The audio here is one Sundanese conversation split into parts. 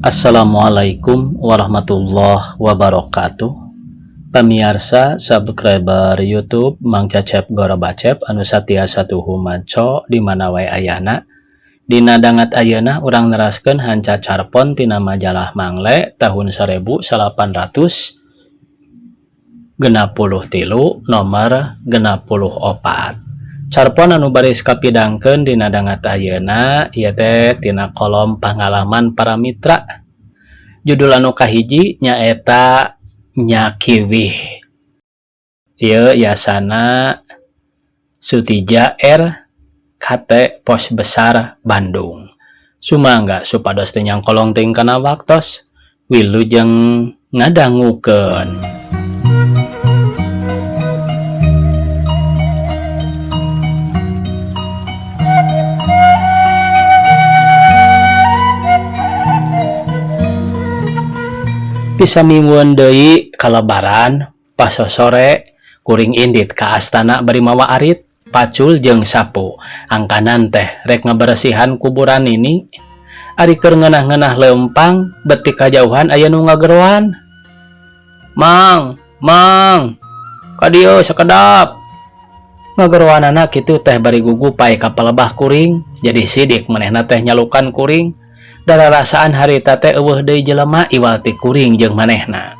Assalamualaikum warahmatullahi wabarakatuh. Pamiarsa subscriber YouTube Mang Cecep Gorobacep anu satia satuhu maco di mana wae ayana. Dina dangat ayeuna urang neraskeun hanca carpon tina majalah Mangle tahun 1863 nomor 64. Carpon anu baris kapidangkeun dina dangat ayeuna ieu teh tina kolom pangalaman para mitra. Judul anu kahiji nyaeta Nyakiwih. Ieu yasana Sutija R KT Pos Besar Bandung. Sumangga supados teu nyangkolong teuing kana waktos wilujeng ngadangukeun. Pisamiwun deui kalebaran pasosore kuring indit ka astana bari mawa arit, pacul jeung sapu. Angkanan teh rek ngaberesihan kuburan ini. Ari keur ngeunah-ngeunah leumpang beti kajauhan aya nu ngageroan. Mang, mang, ka dieu sakedap. Ngageroanana kitu teh bari gugupay ka palebah kuring, jadi sidik manehna teh nyalukan kuring. Dararasaan harita teh eueuh deui jelema iwal ti kuring jeung manehna.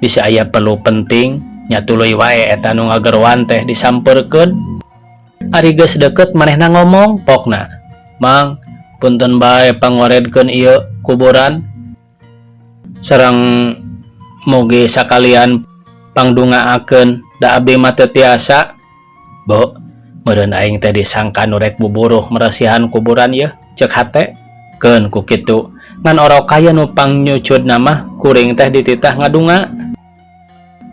Bisa aya perlu penting nya tuluy wae eta nu ngageroan teh disampeurkeun. Ari geus deukeut manehna ngomong pokna. Mang, punten bae pangoredkeun ieu kuburan. Sareng mugi sakalian pangdungaakeun da abdi mah teu tiasa. Bo, meureun aing teh disangka nu rek buburuh meresihan kuburan yeuh, ceuk hate. Keun ku kitu ngan orok aya nu pangnyucudna mah kuring teh dititah ngadunga.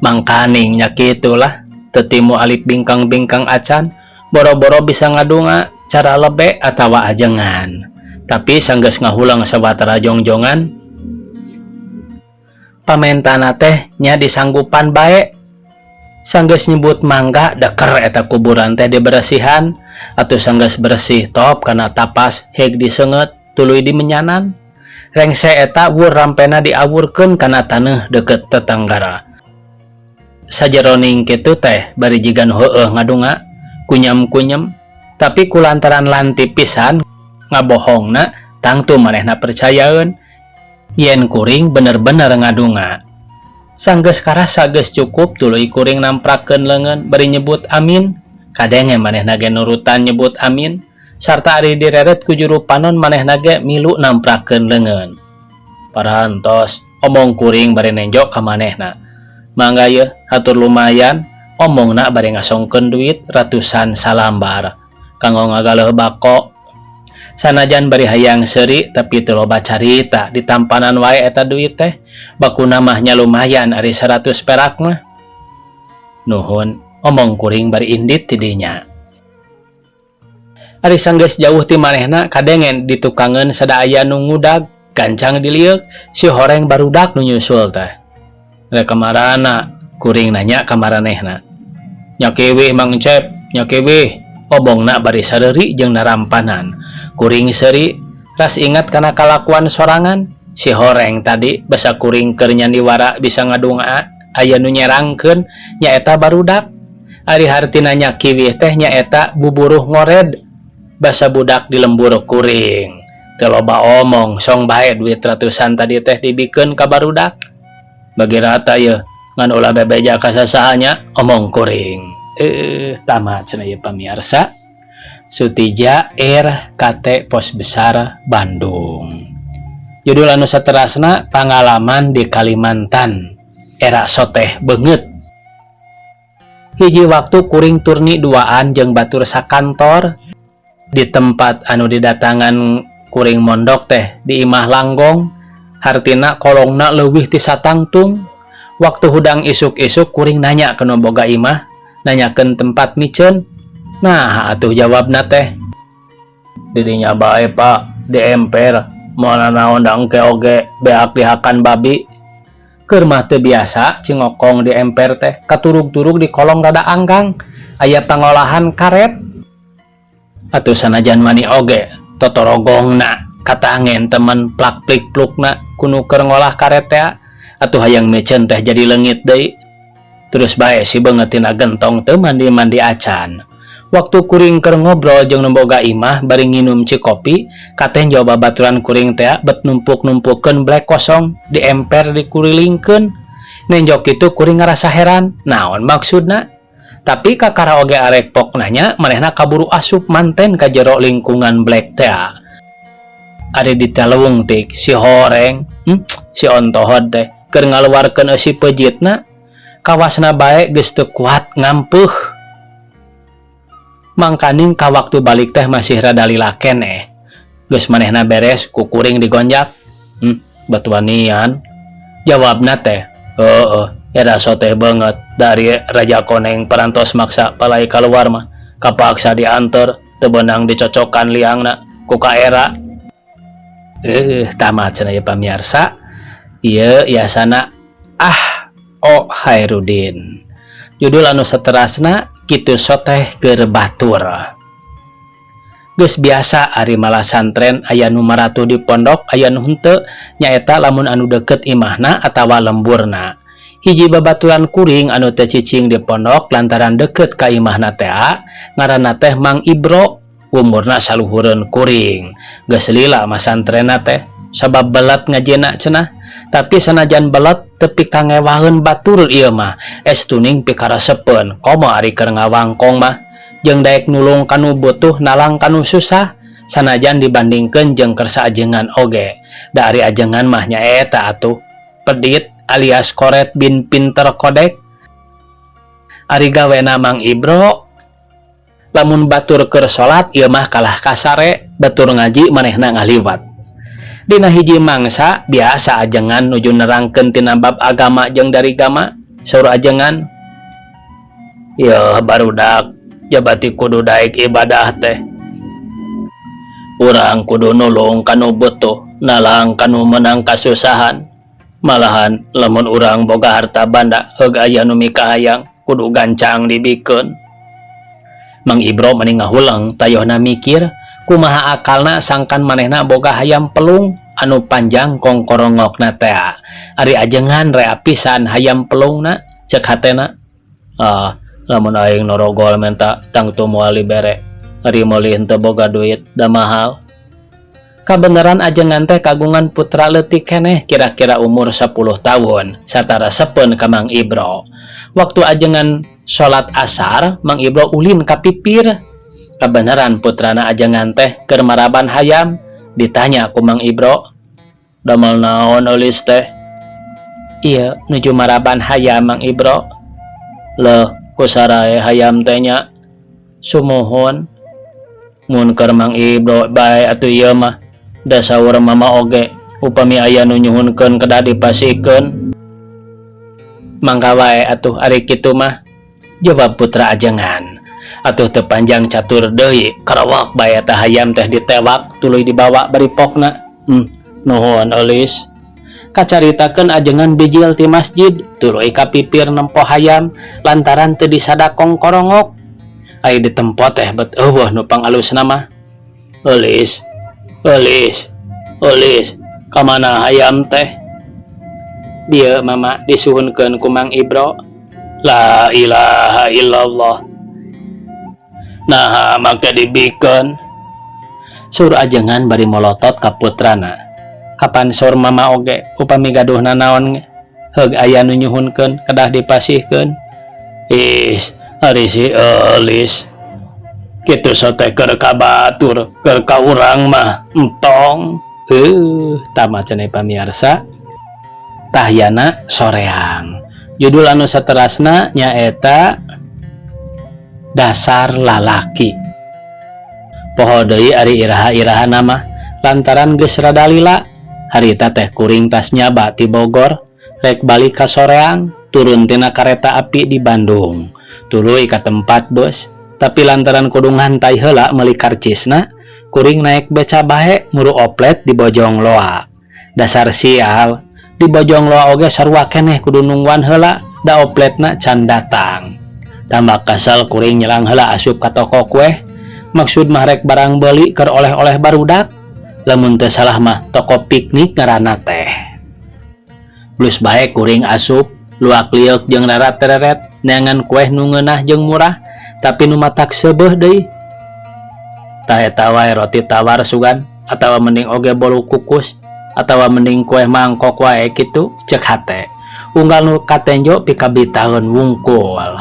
Mangkaning nya kitulah teu timu alip bingkang-bingkang acan boro-boro bisa ngadunga cara lebe atawa ajengan. Tapi sanggeus ngahulang sawatara jongjongan pamentana teh nya disanggupan bae. Sanggeus nyebut mangga deker eta kuburan teh diberesihan atuh sanggeus bersih top kana tapas heg diseungeut tuluy dimenyanan. Rengse eta wur rampena diawurkeun kana taneuh deukeut tetanggara. Sajeroning kitu teh bari jiga nu heueuh ngadunga kunyam-kunyam, tapi kulantaran lantip pisan ngabohongna tangtu manehna percayaeun yen kuring bener-bener ngadunga. Sanggeus karasa geus cukup tuluy kuring namprakeun leungeun bari nyebut amin. Kadenge manehna ge nurutan nyebut amin sarta ari direret ku juru panon manehna ge milu namprakeun leungeun. Parantos omong kuring bari nenjok ka manehna. Mangga yeuh hatur lumayan omongna bari ngasongkeun duit ratusan salambar kanggo ngagaleuh bako. Sanajan bari hayang seuri tapi teu loba carita ditampanan wae eta duit teh. Bakuna mah nya lumayan ari 100 perak mah. Nuhun omong kuring bari indit ti dinya. Ari sanggeus jauh ti manehna kadengen ditukangeun sada aya nu ngudag gancang dilieuk si horeng barudak nu nyusul teh. Rek kamarana kuring nanya ka maranehna. Nya kiwih Mang Cep, nya kiwih obongna bari sareuri jeung narampanan. Kuring seuri ras ingat kana kalakuan sorangan si horeng tadi basa kuring keur nyandiwara bisa ngadunga aya nu nyerangkeun nyaeta barudak. Ari hartina nya kiwih teh nyaeta buburuh ngored basa budak di lembur kuring. Teu loba omong song bae duit ratusan tadi teh dibikeun ka barudak. Bagi rata yeuh ngan ulah bebeja ka sasaha nya omong kuring. Tamat cenah ieu pamiarsa. Sutija R KT Pos Besar Bandung. Judul anu saterasna pangalaman di Kalimantan era soteh beungeut. Hiji waktu kuring turni duaan jeung batur sakantor di tempat anu didatangan kuring mondok teh di Imah Langgong, hartina kolongna leuwih ti satangtung. Waktu hudang isuk-isuk kuring nanya ke nu boga imah, nanyakeun tempat miceun. Nah, atuh jawabna teh. Didinya bae Pak, di emper, moal naon da engke oge beak dihakan babi. Keur mah teu biasa cingokong di emper teh, katurug-turug di kolong rada anggang, aya pangolahan karet. Atuh sanajan mani oge totorogongna. Katangen temen plak plik plukna ku nu keur ngolah karet tea, atuh hayang miceun teh jadi leungit deui. Terus bae si beungeut tina gentong teu mandi-mandi acan. Waktu kuring keur ngobrol jeung nu boga imah bari nginum cikopi, katenjo babaturan kuring tea bet numpuk-numpukeun blek kosong di emper dikurilingkeun. Nenjo kitu kuring ngarasa heran, naon maksudna? Tapi kakara oge arek pok nanya, manehna kaburu asup manten ka jero lingkungan blek tea. Ari ditelewung tik si horeng, si ontohod teh keur ngaluarkeun eusi peujitna, kawasna bae geus teu kuat ngampeuh. Mangkaning ka waktu balik teh masih rada lila keneh. Geus manehna beres ku kuring digonjak. Batuanian. Jawabna teh, heueuh, era soteh beungeut dari Raja Koneng parantos maksa palai kaluar mah kapaksa dianter teu beunang dicocokan liangna ku kaera. Tamat cenah ieu pamiarsa. Ieu yasana Ah O Hairudin. Judul anu saterasna kitu soteh keur batur. Geus biasa ari malasantren aya nu maratuh di pondok aya nu henteu, nyaeta lamun anu deukeut imahna atawa lemburna. Hiji babaturan kuring anu teu cicing di pondok lantaran deukeut ka imahna tea, ngaranna teh Mang Ibro, umurna saluhureun kuring. Geus lila masantrenna teh sabab belet ngajina cenah. Tapi sanajan belet tepi ka ngewaheun batur ieu mah, estuning pikaresepeun komo ari keur ngawangkong mah. Jeung daek nulung kanu butuh nalang kanu susah, sanajan dibandingkeun jeung kersa ajengan oge. Da ari ajengan mah nyaeta atuh pedit alias koret bin pinter kodek. Ari gawena Mang Ibro lamun batur keur salat ieu mah kalah kasare, batur ngaji manehna ngaliwat. Dina hiji mangsa biasa ajengan nuju nerangkeun tina bab agama jeung darigama, saur ajengan, "Yeuh barudak, jabati kudu daek ibadah teh. Urang kudu nulung kanu butuh, nalang kanu menang kasusahan. Malahan lamun urang boga harta banda heug aya nu mikahayang kudu gancang dibikeun." Mang Ibro meni ngahuleng tayohna mikir kumaha akalna sangkan manehna boga hayam pelung anu panjang kongkorongokna tea. Ari ajengan rea pisan hayam pelungna, cek hatena. Ah, lamun aing norogol menta tangtu moal dibere. Ari meuli henteu boga duit da mahal. Kabeneran ajengan teh kagungan putra leutik keneh kira-kira umur 10 tahun satara sepeun ka Mang Ibro. Waktu ajengan salat asar, Mang Ibro ulin ka pipir. Kabeneran putrana ajengan teh keur maraban hayam. Ditanya ku Mang Ibro, "Damel naon eulis teh?" "Ieu nuju maraban hayam, Mang Ibro." "Leuh, ku sarae hayam teh nya?" "Sumuhun." "Mun keur Mang Ibro bae atuh ieu mah. Da saur mama oge upami aya nu nyuhunkeun kedah dipasihkeun." "Mangga wae atuh ari kitu mah," jawab putra ajengan. Atuh teu panjang catur deui, karawak bae eta hayam teh ditewak tuluy dibawa bari pokna. Nuhun eulis." Kacaritakeun ajengan bijil ti masjid tuluy ka pipir nempo hayam lantaran teu disada kongkorongok. Ari ditempo teh bet euweuh nu pangalusna mah. "Eulis, eulis, eulis, kamana hayam teh?" "Dieu mama, disuhunkeun ku Mang Ibro." "La ilaha illallah. Naha make dibikeun?" saur ajengan bari molotot ka putrana. "Kapan saur mama oge upami gaduh nanaon heug aya nu nyuhunkeun kedah dipasihkeun. Is, ari si eulis. Kitu sote keur ka batur, keur ka urang mah entong." Tamat cenah pamiarsa. Tahyana Soreang. Judul anu saterasna nyaeta Dasar Lalaki. Poho deui ari iraha-iraha mah lantaran geus rada lila. Harita teh kuring tas nyaba ti Bogor rek balik ka Soreang, turun tina kareta api di Bandung. Tuluy ka tempat bus, tapi lantaran kudu ngantai heula meuli karcisna, kuring naik beca bae muru oplet di Bojong Loa. Dasar sial, di Bojong Loa oge sarua keneh kudu nungguan heula da opletna can datang. Tambah kesel kuring nyelang heula asup ka toko kue. Maksud mah rek barang beuli keur oleh-oleh barudak. Lamun teu salah mah toko piknik ngaranna teh. Blus bae kuring asup, luak lieuk jeung rarat tereret neangan kueh nu ngeunah jeung murah tapi nu matak seubeuh deui. Tah eta wae roti tawar sugan atawa mending oge bolu kukus atawa mending kueh mangkok wae kitu cek hate. Unggal nu katenjo pikabitaheun wungkul.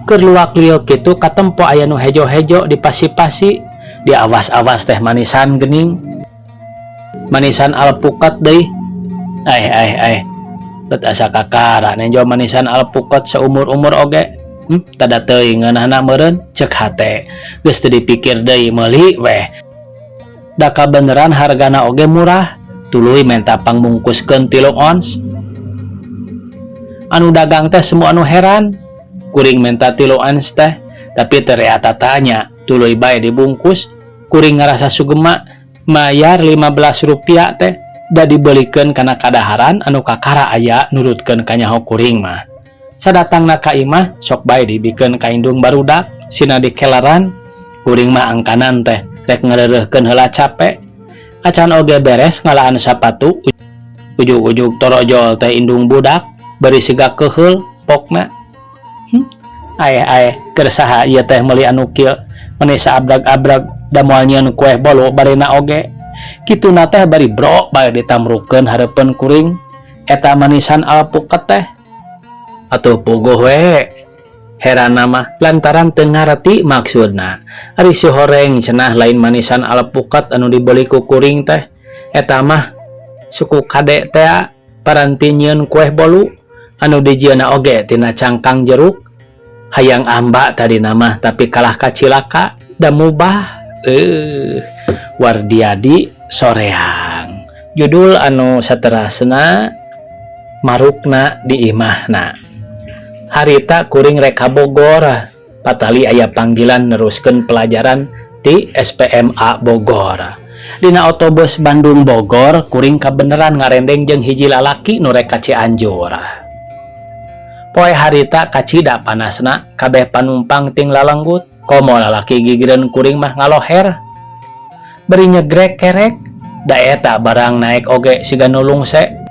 Keur luak lieuk kitu katempo aya nu hejo-hejo di pasi-pasi, diawas-awas teh manisan geuning. Manisan alpukat deui. Aeh aeh aeh. Bet asa kakara nenjo manisan alpukat saumur-umur oge. Tada teuing ngeunahna meureun cek hate. Geus teu dipikir deui meuli weh. Da kabeneran hargana oge murah, tuluy menta pangbungkuskeun 3 ons. Anu dagang teh semua anu heran. Kuring menta 3 ons teh, tapi teu rea tatanya, tuluy bae dibungkus. Kuring ngarasa sugema mayar 15 rupiah teh da dibelikeun kana kadaharan anu kakara aya nurutkeun kanyaho kuring mah. Sadatangna ka imah sok bae dibikeun ka indung barudak sina dikeleran. Kuring mah angkanan teh rek ngareureurkeun heula cape. Acan oge beres ngalaan sapatu ujug-ujug torojol teh indung budak bari siga keheul pokna. Aeh aeh keur saha ieu teh meuli anu kieu meni saabrag-abrag da moal nyieun kueh bolu barina oge. Kituna teh bari bro bae ditamrukeun hareupeun kuring eta manisan alpukat teh. Atuh puguh we heranna mah lantaran teu ngareti maksudna. Ari si horeng cenah lain manisan alpukat anu dibeli ku kuring teh, eta mah suku kade tea paranti nyieun kueh bolu anu dijieunna oge tina cangkang jeruk. Hayang amba tadina mah tapi kalah kacilaka da mubah. Wardiadi Soreang. Judul anu saterasna marukna di imahna. Harita kuring rek ka Bogor, patali aya panggilan neruskeun pelajaran ti SPMA Bogor. Dina otobus Bandung Bogor kuring kabeneran ngarendeng jeung hiji lalaki nu rek ka Cianjur. Poe harita kacida panasna, kabeh panumpang ting lalenggut, komo lalaki gigireun kuring mah ngaloher. Bari nyegrek kerek, da eta barang naek oge siga nu lungse.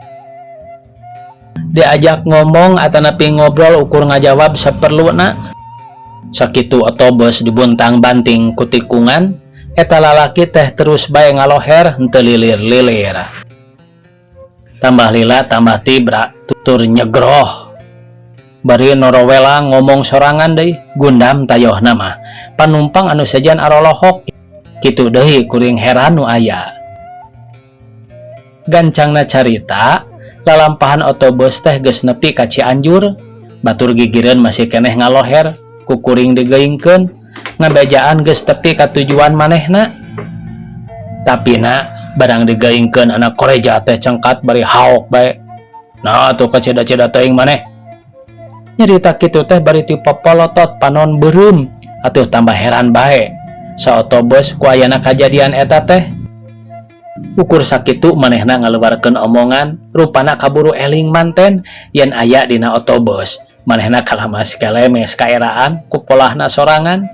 Diajak ngomong atanapi ngobrol ukur ngajawab saperluna. Sakitu otobus dibuntang-banting ku tikungan, eta lalaki teh terus bae ngaloher henteu lilir-lilir. Tambah lila tambah tibra tutur nyegroh. Bari norowelang ngomong sorangan deui, gundam tayohna mah. Panumpang anu sejen arolohok, kitu deui kuring heran nu aya. Gancangna carita, lalampahan otobus teh geus nepi ka Cianjur, batur gigireun masih keneh ngaloher, ku kuring digeingkeun, ngabejaan geus tepi ka tujuan manehna. Tapi na barang digeingkeun anak koreja teh cengkat bari haok bae. Nah tuh kacida-cida teuing maneh. Nyerita kitu teh bari tipopolotot panon beureum, atuh tambah heran bae. Saotobus ku ayana kajadian eta teh. Ukur sakitu manehna ngaluarkeun omongan, rupana kaburu eling manten yen aya dina otobus. Manehna kalamas kelemes kaeraan ku polahna sorangan.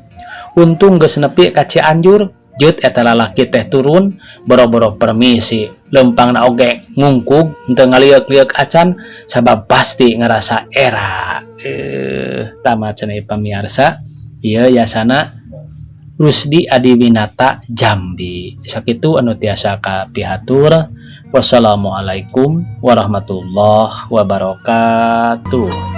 Untung geus nepi ka Cianjur, jeut eta lalaki teh turun, boro-boro permisi, leumpangna oge ngungkug henteu ngalieuk-lieuk acan sabab pasti ngarasa era. Tamat cenah pamiarsa, ieu yasana Rusdi Adiwinata Jambi. Sakitu anu tiasa kapihatur. Wassalamualaikum warahmatullahi wabarakatuh.